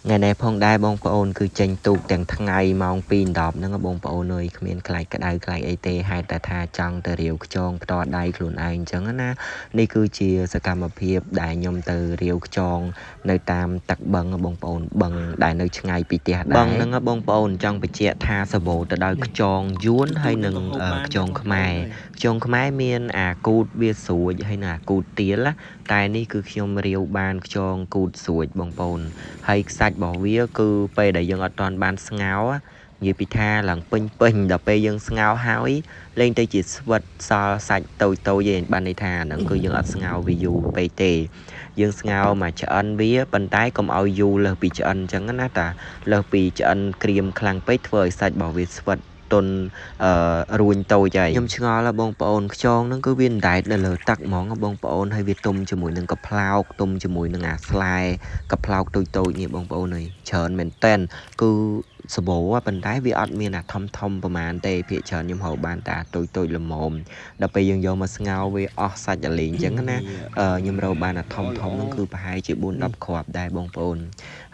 ថ្ងៃនេះផងដែរបងប្អូនគឺចេញទូកទាំងថ្ងៃម៉ោង2:10ហ្នឹងបងប្អូនអើយគ្មានខ្លាចក្តៅខ្លាចអីទេហេតុតែថាចង់ទៅរាវខ្យងផ្ទាល់ដៃខ្លួនឯងអញ្ចឹងណានេះគឺជាសកម្មភាពដែលខ្ញុំទៅរាវខ្យងនៅតាមទឹកបឹងបងប្អូនបឹងដែលនៅឆ្ងាយពីផ្ទះដែរបឹងហ្នឹងបងប្អូនចង់បញ្ជាក់ថាសបោទៅដោយខ្យងយួនហើយនិងខ្យងខ្មែរខ្យងខ្មែរមានអាគូតវាស្រួចហើយនិងអាគូតទៀលតែនេះគឺខ្ញុំរាវបានខ្យងគូតស្រួចបងប្អូនហើយខ្សាច់របស់វាគឺពេលដែលយើងអត់ទាន់បានស្ងោរនិយាយពីថាឡើងពេញពេញដល់ពេលយើងស្ងោរហើយលែងទៅជាស្វិតសល់សាច់តូចតូចឯងបានន័យថាហ្នឹងគឺយើងអត់ស្ងោរវាយូរពេកទេយើងស្ងោរមកឆ្អិនវាប៉ុន្តែកុំឲ្យយូរលើសពីឆ្អិនអញ្ចឹងណាតាលើសពីឆ្អិនក្រៀមខ្លាំងពេកធ្វើឲ្យសាច់របស់វាស្វិតទុនអឺរួញតូចហើយខ្ញុំឆ្ងល់បងប្អូនខ្យងហ្នឹងគឺវាអណ្ដែតនៅលើទឹកហ្មងបងប្អូនហើយវាទុំជាមួយនឹងកប្លោកទុំជាមួយនឹងអាស្លែកប្លោកតូចតូចនេះបងប្អូនអើយច្រើនមែនតែនគឺសបោប៉ុន្តែវាអត់មានអាធំធំប្រហែលទេភាគច្រើនខ្ញុំហៅបានតែតូចតូចល្មមដល់ពេលយើងយកមកស្ងោរវាអស់សាច់អាលីងអញ្ចឹងណាខ្ញុំរកបានអាធំធំហ្នឹងគឺប្រហែលជា4 10គ្រាប់ដែរបងប្អូន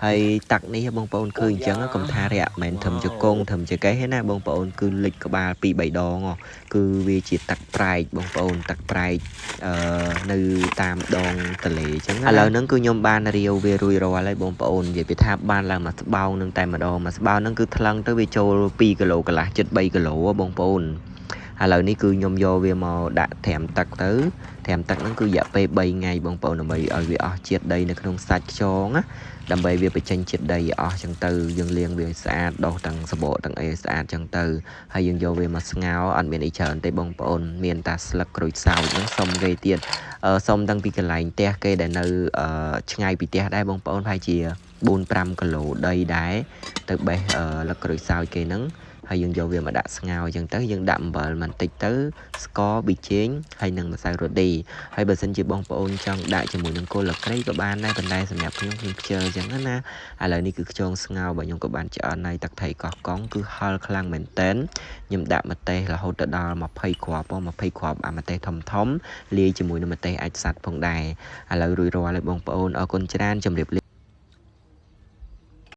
ហើយទឹកនេះបងប្អូនឃើញអញ្ចឹងកុំថារាក់មិនមែនធំជង្គង់ធំចកេះទេណាបងប្អូនគឺលិចក្បាល2 3ដងគឺវាជាទឹកប្រែកបងប្អូនទឹកប្រែកអឺនៅតាមដងទន្លេអញ្ចឹងឥឡូវហ្នឹងគឺខ្ញុំបានរាវវារួចរាល់ហើយបងប្អូននិយាយពីថាបានឡើងមកស្បោងនឹងតែម្ដងមកស្បោងហ្នឹងគឺថ្លឹងទៅវាចូល2គីឡូកន្លះជិត3គីឡូបងប្អូនឥឡូវនេះគឺខ្ញុំយកវាមកដាក់ត្រាំទឹកទៅត្រាំទឹកហ្នឹងគឺរយៈពេល3ថ្ងៃបងប្អូនដើម្បីឲ្យវាអស់ជាតិដីនៅក្នុងសាច់ខ្យងណាដើម្បីវាបញ្ចេញជាតិដីអស់ចឹងទៅយើងលាងវាឲ្យស្អាតដោះទាំងសបកទាំងអីឲ្យស្អាតចឹងទៅហើយយើងយកវាមកស្ងោរអត់មានអីច្រើនទេបងប្អូនមានតែស្លឹកក្រូចសើចហ្នឹងសុំគេទៀតសុំតាំងពីកន្លែងផ្ទះគេដែលនៅឆ្ងាយពីផ្ទះដែរបងប្អូនប្រហែលជា4 5គីឡូដីដែរទៅបេះលឹកក្រូចសើចគេហ្នឹងហើយយើងយកវាមកដាក់ស្ងោរអញ្ចឹងទៅយើងដាក់អំបិលបន្តិចទៅស្ករប៊ីចេងហើយនិងម្សៅរ៉ូឌីហើយបើសិនជាបងប្អូនចង់ដាក់ជាមួយនឹងគល់លក្រីក៏បានដែរប៉ុន្តែសម្រាប់ខ្ញុំខ្ញុំខ្ជិលអញ្ចឹងណាឥឡូវនេះគឺខ្យងស្ងោររបស់ខ្ញុំក៏បានឆ្អិនហើយទឹកថៃកោះកុងគឺហឹរខ្លាំងមែនតែនខ្ញុំដាក់ម្ទេសរហូតទៅដល់20គ្រាប់20គ្រាប់អាម្ទេសធំធំលាយជាមួយនឹងម្ទេសអាចសัตว์ផងដែរឥឡូវរួចរាល់ហើយបងប្អូនអរគុណច្រើនជម្រាបលា។